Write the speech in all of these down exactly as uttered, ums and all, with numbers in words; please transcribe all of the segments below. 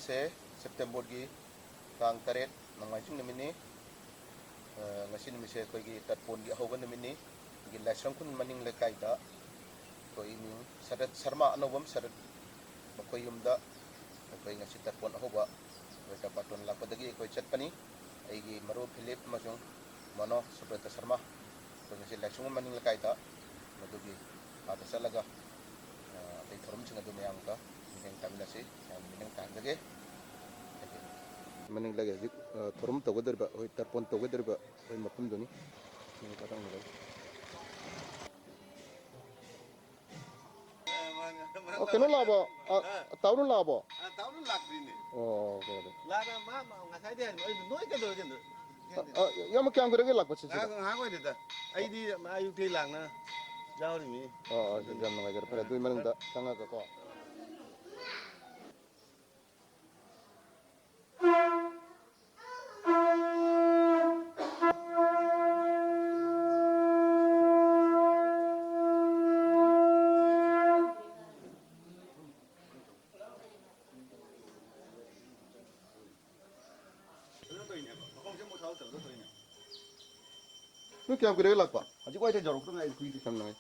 ꯁꯦ ꯁꯦꯞꯇꯦꯝꯕꯔꯒꯤ ꯇꯥꯡ ꯇꯔꯦꯠ, ꯅꯣꯡꯃꯥꯏꯖꯤꯡ ꯅꯨꯃꯤꯠꯅꯤ꯫ ꯑ, ꯉꯁꯤ ꯅꯨꯃꯤꯠꯁꯦ ꯑꯩꯈꯣꯏꯒꯤ ꯇꯔꯄꯣꯟꯒꯤ ꯑꯍꯧꯕ ꯅꯨꯃꯤꯠꯅꯤ꯫ ꯑꯩꯈꯣꯏꯒꯤ ꯂꯥꯏꯁ꯭ꯔꯝ ꯈꯨꯟ ꯃꯅꯤꯡ ꯂꯩꯀꯥꯏꯗ ꯑꯩꯈꯣꯏ ꯏꯃꯨꯡ ꯁꯔꯠ ꯁꯔꯃ, ꯑꯅꯧꯕꯝ ꯁꯔꯠ, ꯃꯈꯣꯏ ꯌꯨꯝꯗ ꯑꯩꯈꯣꯏ ꯉꯁꯤ ꯇꯔꯄꯣꯟ ꯑꯍꯧꯕ ꯑꯩꯈꯣꯏ ꯆꯥꯄꯥꯇꯣꯟ ꯂꯥꯛꯄꯗꯒꯤ ꯑꯩꯈꯣꯏ ꯆꯠꯄꯅꯤ꯫ ꯑꯩꯒꯤ ꯃꯔꯨꯞ ꯐꯤꯂꯤꯞ ꯑꯃꯁꯨꯡ ꯃꯅꯣ ꯁꯨꯕ꯭ꯔꯇ ꯁꯔꯃ, ꯑꯩꯈꯣꯏ ꯉꯁꯤ ꯂꯥꯏꯁ꯭ꯔꯝ ꯃꯅꯤꯡ ꯂꯩꯀꯥꯏꯗ, ꯃꯗꯨꯒꯤ ꯑꯥꯗ ꯆꯠꯂꯒ, ꯑ, ꯑꯇꯩ ꯊꯧꯔꯝꯁꯤꯡ ꯑꯗꯨ ꯃꯌꯥꯝꯒ ꯃꯤꯠꯌꯦꯡ ꯇꯥꯃꯤꯟꯅꯁꯤ꯫ ꯃꯌꯥꯝ ꯃꯤꯠꯌꯦꯡ ꯇꯥꯍꯟꯖꯒꯦ꯫ ꯃꯅꯤꯡ ꯂꯩꯀꯥꯏ ꯍꯧꯖꯤꯛ, ꯑ, ꯊꯧꯔꯝ ꯇꯧꯒꯗꯧꯔꯤꯕ, ꯑꯩꯈꯣꯏ ꯇꯔꯄꯣꯟ ꯇꯧꯒꯗꯧꯔꯤꯕ ꯑꯩꯈꯣꯏ ꯃꯐꯝꯗꯨꯅꯤ꯫ ꯑꯣ, ꯀꯩꯅꯣ ꯂꯥꯛꯑꯕꯣ? ꯑ, ꯇꯥꯎꯔꯨ ꯂꯥꯛꯑꯕꯣ? ꯑ, ꯇꯥꯎꯔꯨ ꯂꯥꯛꯇ꯭ꯔꯤꯅꯦ꯫ ꯑꯣ, ꯐꯔꯦ, ꯐꯔꯦ꯫ ꯂꯥꯛꯑꯒ ꯃꯥ, ꯃꯥ ꯉꯁꯥꯏꯗꯩ ꯍꯥꯏꯕꯅꯦ, ꯑꯩ ꯅꯣꯏ ꯀꯩꯗꯧꯔꯒꯦ? ꯑ, ꯑ, ꯏꯌꯥꯝꯕ ꯀꯌꯥꯝ ꯀꯨꯏꯔꯒꯦ ꯂꯥꯛꯄ ꯁꯤꯗ? ꯉꯥꯏꯍꯥꯛ, ꯉꯥꯏꯍꯥꯛ ꯑꯣꯏꯔꯦꯗ꯫ ꯑꯩꯗꯤ ꯑꯌꯨꯛꯇꯩ ꯂꯥꯛꯅ ꯌꯥꯎꯔꯤꯃꯤ꯫ ꯑꯣ, ꯑꯣ, ꯌꯥꯝ ꯅꯨꯡꯉꯥꯏꯖꯔꯦ꯫ ꯐꯔꯦ, ꯑꯗꯨꯒꯤ ꯃꯅꯨꯡꯗ ꯆꯪꯉꯒꯀꯣ꯫ ꯅꯣꯏ ꯀꯌꯥꯝ ꯀꯨꯏꯔꯦ ꯂꯥꯛꯄ? ꯍꯧꯖꯤꯛ ꯋꯥꯏꯗ ꯌꯧꯔꯛꯄꯗ ꯉꯥꯏꯔꯤ, ꯀꯨꯏꯗ꯭ꯔꯤ꯫ ꯌꯥꯝ ꯅꯨꯡꯉꯥꯏ꯫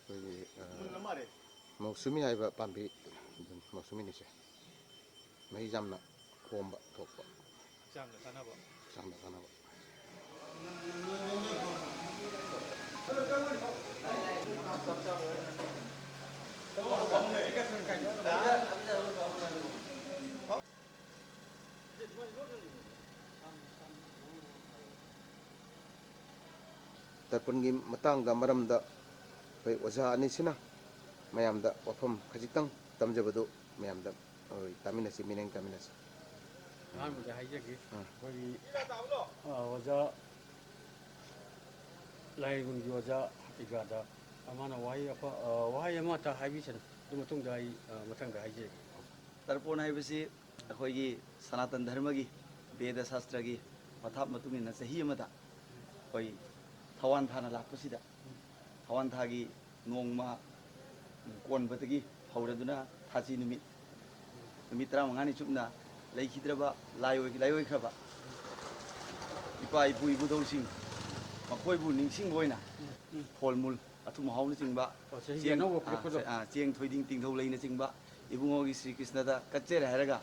ꯑꯩꯈꯣꯏꯒꯤ, ꯑ, ꯃꯨꯟꯅ ꯃꯥꯜꯂꯦ꯫ ꯃꯧꯁꯃꯤ ꯍꯥꯏꯕ ꯄꯥꯝꯕꯤ, ꯑꯗꯨꯝ ꯃꯧꯁꯃꯤꯅꯤꯁꯦ꯫ ꯃꯍꯤ ꯌꯥꯝꯅ ꯍꯣꯝꯕ ꯊꯣꯛꯄ꯫ ꯍꯛꯆꯥꯡꯗ ꯀꯥꯟꯅꯕ꯫ ꯍꯛꯆꯥꯡꯗ ꯀꯥꯟꯅꯕ꯫ ꯇꯔꯄꯟꯒꯤ ꯃꯇꯥꯡꯗ, ꯃꯔꯝꯗ ꯑꯩꯈꯣꯏ ꯑꯣꯖꯥ ꯑꯅꯤꯁꯤꯅ ꯃꯌꯥꯝꯗ ꯋꯥꯐꯝ ꯈꯖꯤꯛꯇꯪ ꯇꯝꯖꯕꯗꯨ ꯃꯌꯥꯝꯗ ꯑꯩꯈꯣꯏ ꯇꯥꯃꯤꯟꯅꯁꯤ, ꯃꯤꯠꯌꯦꯡ ꯇꯥꯃꯤꯟꯅꯁꯤ꯫ ꯑꯍꯥꯟꯕꯗ ꯍꯥꯏꯖꯒꯦ, ꯑꯥ꯫ ꯑꯩꯈꯣꯏꯒꯤ, ꯑ, ꯑꯣꯖꯥ ꯂꯥꯏꯔꯦꯝꯕꯝꯒꯤ ꯑꯣꯖꯥ ꯏꯒꯥꯗ ꯃꯥꯅ ꯋꯥꯍꯩ ꯑꯐ-, ꯑ, ꯋꯥꯍꯩ ꯑꯃꯇ ꯍꯥꯏꯕꯤꯁꯅꯨ꯫ ꯑꯗꯨ ꯃꯇꯨꯡꯗ ꯑꯩ, ꯑ, ꯃꯊꯪꯗ ꯍꯥꯏꯖꯒꯦ꯫ ꯇꯔꯄꯣꯟ ꯍꯥꯏꯕꯁꯤ ꯑꯩꯈꯣꯏꯒꯤ ꯁꯅꯥꯇꯟ ꯙꯔꯃꯒꯤ ꯕꯦꯗ ꯁꯥꯁꯇ꯭ꯔꯒꯤ ꯄꯊꯥꯞ ꯃꯇꯨꯡ ꯏꯟꯅ ꯆꯍꯤ ꯑꯃꯗ ꯑꯩꯈꯣꯏ ꯊꯋꯥꯟ ꯊꯥꯅ ꯂꯥꯛꯄꯁꯤꯗ, ꯊꯋꯥꯟ ꯊꯥꯒꯤ ꯅꯣꯡꯃ ꯀꯣꯟꯕꯗꯒꯤ ꯍꯧꯔꯗꯨꯅ ꯊꯥꯁꯤ ꯅꯨꯃꯤꯠ, ꯅꯨꯃꯤꯠ ꯇꯔꯥꯃꯉꯥꯅꯤ ꯆꯨꯞꯅ ꯂꯩꯈꯤꯗ꯭ꯔꯕ, ꯂꯥꯏꯑꯣꯏ-, ꯂꯥꯏꯑꯣꯏꯈ꯭ꯔꯕ ꯏꯄꯥ ꯏꯄꯨ ꯏꯕꯨꯙꯧꯁꯤꯡ, ꯃꯈꯣꯏꯕꯨ ꯅꯤꯡꯁꯤꯡꯕ ꯑꯣꯏꯅ ꯎꯝ, ꯎꯝ꯫ ꯐꯣꯜ ꯃꯨꯜ, ꯑꯊꯨꯝ ꯑꯍꯥꯎꯅꯆꯤꯡꯕ, ꯑꯣ, ꯆꯍꯤꯒꯤ ꯆꯦꯡ, ꯑꯅꯧꯕ ꯑꯥ, ꯄꯤꯔꯛꯄꯗꯣ꯫ ꯆꯦ-, ꯑꯥ, ꯆꯦꯡ ꯊꯣꯏꯗꯤꯡ ꯇꯤꯡꯊꯧ ꯂꯩꯅꯆꯤꯡꯕ ꯏꯕꯨꯡꯉꯣꯒꯤ ꯁ꯭ꯔꯤ ꯀ꯭ꯔꯤꯁꯅꯗ ꯀꯠꯆꯔꯦ ꯍꯥꯏꯔꯒ,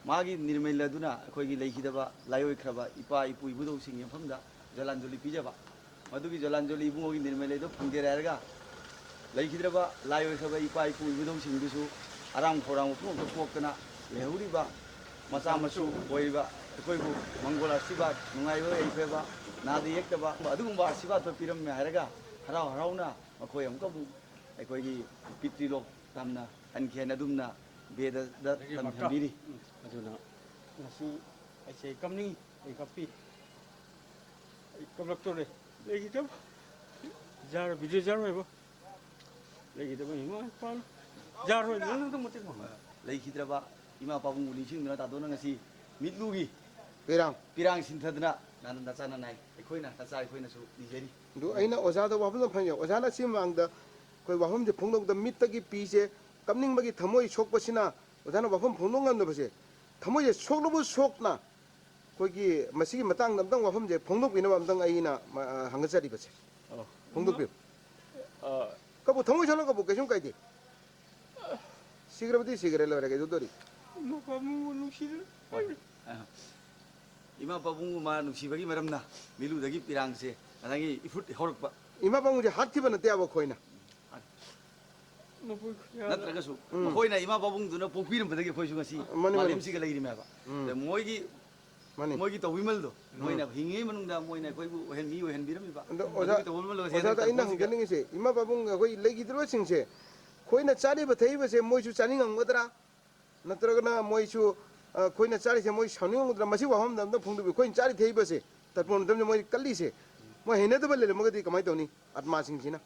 ꯃꯥꯒꯤ ꯅꯤꯔꯃꯩ ꯂꯗꯨꯅ ꯑꯩꯈꯣꯏꯒꯤ ꯂꯩꯈꯤꯗꯕ ꯂꯥꯏꯑꯣꯏꯈ꯭ꯔꯕ ꯏꯄꯥ ꯏꯄꯨ ꯏꯕꯨꯙꯧꯁꯤꯡꯒꯤ ꯃꯐꯝꯗ ꯖꯂꯥꯟꯖꯂꯤ ꯄꯤꯖꯕ꯫ ꯃꯗꯨꯒꯤ ꯖꯂꯥꯟꯖꯂꯤ ꯏꯕꯨꯡꯉꯣꯒꯤ ꯅꯤꯔꯃꯩ ꯂꯩꯗꯣ ꯐꯪꯖꯔꯦ ꯍꯥꯏꯔꯒ, ꯂꯩꯈꯤꯗ꯭ꯔꯕ ꯂꯥꯏꯑꯣꯏꯈ꯭ꯔꯕ ꯏꯄꯥ ꯏꯄꯨ ꯏꯕꯨꯙꯧꯁꯤꯡꯗꯨꯁꯨ ꯑꯔꯥꯝ ꯈꯧꯔꯥꯡꯕ ꯄꯨꯝꯅꯃꯛꯇ ꯀꯣꯛꯇꯅ, ꯂꯩꯍꯧꯔꯤꯕ ꯃꯆꯥ ꯃꯁꯨ ꯑꯣꯏꯔꯤꯕ ꯑꯩꯈꯣꯏꯕꯨ ꯃꯪꯒꯣꯜ ꯑꯥꯁꯤꯔꯕꯥꯗ, ꯅꯨꯡꯉꯥꯏꯕ ꯌꯥꯏꯐꯕ, ꯅꯥꯗ ꯌꯦꯛꯇꯕ ꯑꯗꯨꯒꯨꯝꯕ ꯑꯥꯁꯤꯔꯕꯥꯗ ꯄꯤꯔꯝꯃꯦ ꯍꯥꯏꯔꯒ, ꯍꯔꯥꯎ ꯍꯔꯥꯎꯅ ꯃꯈꯣꯏ ꯑꯃꯨꯛꯀ ꯑꯃꯨꯛ ꯑꯩꯈꯣꯏꯒꯤ ꯄꯤꯇ꯭ꯔꯤꯂꯣꯛ ꯇꯝꯅ ꯍꯟꯈꯤ ꯍꯥꯏꯅ ꯑꯗꯨꯝꯅ ꯕꯦꯗꯗ ꯑꯗꯒꯤ ꯃꯥꯇ-, ꯊꯝꯕꯤꯔꯤ꯫ ꯎꯝ꯫ ꯑꯗꯨꯅ ꯉꯁꯤ ꯑꯩꯁꯦ ꯀꯞꯅꯤꯡ, ꯑꯩ ꯀꯞꯄꯤ꯫ ꯑꯩ ꯀꯞꯂꯛꯇꯣꯔꯦ꯫ ꯂꯩꯈꯤꯗꯕ ꯖꯥꯔ, ꯕꯤꯖꯨ ꯖꯥꯔ ꯑꯣꯏꯕ꯫ ꯂꯩꯈꯤꯗꯕ ꯏꯃꯥ ꯏꯄꯥꯅ ꯖꯥꯔ ꯑꯣꯏꯕ ꯅꯪ ꯑꯗꯨꯝ ꯃꯇꯦꯡ ꯄꯥꯡꯉꯣ꯫ ꯂꯩꯈꯤꯗ꯭ꯔꯕ ꯏꯃꯥ ꯄꯥꯕꯨꯡꯕꯨ ꯅꯤꯡꯁꯤꯡꯗꯨꯅ ꯇꯥꯗꯣꯅ ꯉꯁꯤ ꯃꯤꯠꯂꯨꯒꯤ ꯄꯤꯔꯥꯡ꯫ ꯄꯤꯔꯥꯡ ꯁꯤꯟꯊꯗꯨꯅ ꯅ-, ꯅꯆꯥ ꯅꯅꯥꯏ ꯑꯩꯈꯣꯏꯅ, ꯅꯆꯥ ꯑꯩꯈꯣꯏꯅꯁꯨ ꯅꯤꯖꯔꯤ꯫ ꯑꯗꯨ ꯑꯩꯅ ꯑꯣꯖꯥꯗ ꯋꯥꯐꯝ ꯑꯃ ꯍꯪꯒꯦ꯫ ꯑꯣꯖꯥꯅ ꯁꯤ ꯃꯃꯥꯡꯗ ꯑꯩꯈꯣꯏ ꯋꯥꯐꯝꯁꯦ ꯐꯣꯡꯗꯣꯛꯄꯗ ꯃꯤꯠꯇꯒꯤ ꯄꯤꯁꯦ ꯀꯞꯅꯤꯡꯕꯒꯤ ꯊꯃꯣꯏ ꯁꯣꯛꯄꯁꯤꯅ ꯑꯣꯖꯥꯅ ꯋꯥꯐꯝ ꯐꯣꯡꯗꯣꯛ ꯉꯝꯗꯕꯁꯦ, ꯊꯃꯣꯏꯁꯦ ꯁꯣꯛꯂꯕ ꯁꯣꯛꯅ ꯑꯩꯈꯣꯏꯒꯤ ꯃꯁꯤꯒꯤ ꯃꯇꯥꯡꯗ ꯑꯝꯇꯪ ꯋꯥꯐꯝꯁꯦ ꯐꯣꯡꯗꯣꯛꯄꯤꯅꯕ ꯑꯝꯇꯪ ꯑꯩꯅ, ꯑ, ꯍꯪꯒꯠꯆꯔꯤꯕꯁꯦ꯫ ꯑꯣ꯫ ꯐꯣꯡꯗꯣꯛꯄꯤꯌꯨ꯫ ꯑ, ꯀꯞꯄꯨ, ꯊꯃꯣꯏ ꯁꯣꯛꯅ ꯀꯞꯄꯨ, ꯀꯩꯁꯨꯝ ꯀꯥꯏꯗꯦ꯫ ꯁꯤꯈ꯭ꯔꯕꯗꯤ ꯁꯤꯈ꯭ꯔꯦ, ꯂꯣꯏꯔꯦ, ꯀꯩꯗꯧꯗꯣꯔꯤ? ꯏꯃꯥ ꯄꯥꯕꯨꯡꯕꯨ ꯅꯨꯡꯁꯤꯗꯨꯅ꯫ ꯍꯣꯏ꯫ ꯑ, ꯏꯃꯥ ꯄꯥꯕꯨꯡꯕꯨ ꯃꯥ ꯅꯨꯡꯁꯤꯕꯒꯤ ꯃꯔꯝꯅ ꯃꯤꯠꯂꯨꯗꯒꯤ ꯄꯤꯔꯥꯡꯁꯦ ꯉꯁꯥꯏꯒꯤ ꯏꯐꯨꯠ ꯍꯧꯔꯛꯄ꯫ ꯏꯃꯥ ꯄꯥꯕꯨꯡꯁꯦ ꯍꯥꯠꯈꯤꯕ ꯅꯠꯇꯦꯕ ꯑꯩꯈꯣꯏꯅ꯫ ꯃꯈꯣꯏ ꯈꯨꯌꯥꯗ ꯅꯠꯇ꯭ꯔꯒꯁꯨ ꯎꯝ꯫ ꯃꯈꯣꯏꯅ ꯏꯃꯥ ꯄꯥꯕꯨꯡꯗꯨꯅ ꯄꯣꯛꯄꯤꯔꯝꯕꯗꯒꯤ ꯑꯩꯈꯣꯏꯁꯨ ꯉꯁꯤ ꯃꯥꯅꯤ, ꯃꯥꯅꯤ꯫ ꯃꯥꯂꯦꯝꯁꯤꯒ ꯂꯩꯔꯤꯃꯦꯕ꯫ ꯎꯝ꯫ ꯑꯗ ꯃꯣꯏꯒꯤ, ꯃꯥꯅꯤ꯫ ꯃꯣꯏꯒꯤ ꯇꯧꯕꯤꯃꯜꯗꯣ, ꯎꯝ꯫ ꯃꯣꯏꯅ ꯍꯤꯡꯉꯤꯉꯩ ꯃꯅꯨꯡꯗ ꯃꯣꯏꯅ ꯑꯩꯈꯣꯏꯕꯨ ꯑꯣꯏꯍꯟ-, ꯃꯤ ꯑꯣꯏꯍꯟꯕꯤꯔꯝꯃꯤꯕ꯫ ꯑꯗꯣ ꯑꯣꯖꯥ, ꯃꯗꯨꯒꯤ ꯇꯧꯕꯤꯃꯜꯗꯣ ꯉꯁꯤ ꯑꯣꯖꯥꯗ ꯍꯟꯗꯛ ꯑꯩꯅ ꯇꯧꯕꯤꯁꯤꯗ ꯍꯪꯖꯅꯤꯡꯉꯤꯁꯦ, ꯏꯃꯥ ꯄꯥꯕꯨꯡ ꯑꯩꯈꯣꯏ ꯂꯩꯈꯤꯗ꯭ꯔꯕꯁꯤꯡꯁꯦ ꯑꯩꯈꯣꯏꯅ ꯆꯥꯔꯤꯕ ꯊꯛꯏꯕꯁꯦ ꯃꯣꯏꯁꯨ ꯆꯥꯅꯤꯡꯉꯝꯒꯗ꯭ꯔꯥ? ꯅꯠꯇ꯭ꯔꯒꯅ ꯃꯣꯏꯁꯨ, ꯑ, ꯑꯩꯈꯣꯏꯅ ꯆꯥꯔꯤꯁꯦ ꯃꯣꯏ ꯁꯥꯎꯅꯤꯡꯉꯝꯒꯗ꯭ꯔꯥ? ꯃꯁꯤ ꯋꯥꯐꯝꯗ ꯑꯝꯇ ꯐꯣꯡꯗꯣꯛꯄꯤꯌꯨ꯫ ꯑꯩꯈꯣꯏꯅ ꯆꯥꯔꯤ ꯊꯛꯏꯕꯁꯦ, ꯇꯔꯄꯣꯟ ꯃꯇꯝꯗ ꯃꯣꯏ ꯀꯜꯂꯤꯁꯦ, ꯃꯣꯏ ꯍꯩꯅꯗꯕ ꯂꯩꯔꯝꯃꯒꯗꯤ ꯀꯃꯥꯏꯅ ꯇꯧꯅꯤ? ꯑꯥꯠꯃꯥꯁꯤꯡꯁꯤꯅ꯫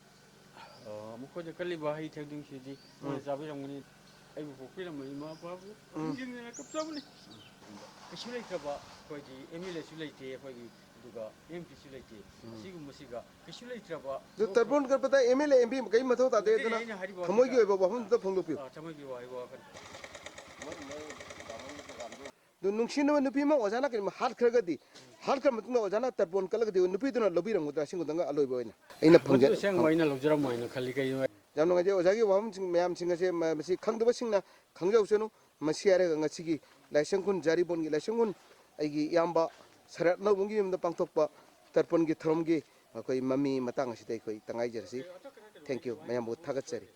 ꯑ, ꯃꯈꯣꯏꯗ ꯀꯜꯂꯤꯕ ꯍꯩ ꯊꯣꯏꯗꯤꯡꯁꯤꯗꯤ ꯃꯣꯏꯅ ꯎꯝ꯫ ꯆꯥꯕꯤꯔꯝꯒꯅꯤ꯫ ꯑꯩꯕꯨ ꯄꯣꯛꯄꯤꯔꯝꯕ ꯏꯃꯥ ꯏꯄꯥꯕꯨ ꯎꯝ꯫ ꯅꯤꯡꯁꯤꯡꯗꯅ ꯀꯞꯆꯕꯅꯤ꯫ ꯀꯩꯁꯨ ꯂꯩꯇ꯭ꯔꯕ ꯑꯩꯈꯣꯏꯒꯤ ꯑꯦꯝ ꯑꯦꯜ ꯑꯦꯁꯨ ꯂꯩꯇꯦ ꯑꯩꯈꯣꯏꯒꯤ꯫ ꯑꯦꯝ ꯄꯤꯁꯨ ꯂꯩꯇꯦ꯫ ꯎꯝ꯫ ꯑꯁꯤꯒꯨꯝꯕꯁꯤꯒ ꯀꯩꯁꯨ ꯂꯩꯇ꯭ꯔꯕ ꯑꯗꯨ ꯇꯔꯄꯣꯟ ꯀꯠꯄꯗ M L A, M P ꯀꯔꯤꯝ ꯃꯊꯧ ꯇꯥꯗꯦ꯫ ꯑꯗꯨꯅ ꯑꯩꯅ ꯍꯥꯏꯔꯤꯕ ꯊꯃꯣꯏꯒꯤ ꯋꯥꯍꯩꯗ ꯑꯣꯏꯕ ꯋꯥꯐꯝꯗꯨꯗ ꯐꯣꯡꯗꯣꯛꯄꯤꯌꯨ꯫ ꯑꯥ, ꯊꯃꯣꯏꯒꯤ ꯋꯥꯍꯩ ꯋꯥꯈꯜ꯫ ꯑꯗꯨ ꯅꯨꯡꯁꯤꯅꯕ ꯅꯨꯄꯤ ꯑꯃ ꯑꯣꯖꯥꯅ ꯀꯔꯤꯒꯨꯝꯕ ꯍꯥꯠꯈ꯭ꯔꯒꯗꯤ, ꯍꯥꯠꯈ꯭ꯔ ꯃꯇꯨꯡꯗ ꯑꯣꯖꯥꯅ ꯇꯔꯄꯣꯟ ꯀꯠꯂꯒꯗꯤ ꯅꯨꯄꯤꯗꯨꯅ ꯂꯧꯕꯤꯔꯝꯒꯗ꯭ꯔꯥ? ꯁꯤꯒꯨꯝꯕꯗꯪꯒ ꯑꯂꯣꯏꯕ ꯑꯣꯏꯅ ꯑꯩꯅ ꯃꯗꯨ ꯐꯪꯖ-, ꯑꯁꯦꯡꯕ ꯑꯩꯅ ꯂꯧꯖꯔꯝꯃꯣꯏꯅ ꯈꯜꯂꯤ꯫ ꯀꯩꯒꯤꯅꯣ ꯍꯥꯏ- ꯌꯥꯝ ꯅꯨꯡꯉꯥꯏꯖꯩ ꯑꯣꯖꯥꯒꯤ ꯋꯥꯐꯝꯁꯤꯡ ꯃꯌꯥꯝꯁꯤꯡ ꯑꯁꯦ ꯃ-, ꯃꯁꯤ ꯈꯪꯗꯕꯁꯤꯡꯅ ꯈꯪꯖꯍꯧꯁꯅꯨ꯫ ꯃꯁꯤ ꯍꯥꯏꯔꯒ ꯉꯁꯤꯒꯤ ꯂꯥꯏꯁꯪ ꯈꯨꯟ ꯖꯥꯔꯤꯕꯣꯟꯒꯤ ꯂꯥꯏꯁꯪ ꯈꯨꯟ ꯑꯩꯒꯤ ꯏꯌꯥꯝꯕ ꯁꯔꯠ ꯑꯅꯧꯕꯒꯤ ꯌꯨꯝꯗ ꯄꯥꯡꯊꯣꯛꯄ ꯇꯔꯄꯟꯒꯤ ꯊꯧꯔꯝꯒꯤ ꯑꯩꯈꯣꯏ ꯃꯃꯤ ꯃꯇꯥꯡ ꯑꯁꯤꯗ ꯑꯩꯈꯣꯏ ꯇꯉꯥꯏꯖꯔꯁꯤ꯫ Thank you꯫ ꯃꯌꯥꯝꯕꯨ ꯊꯥꯒꯠꯆꯔꯤ꯫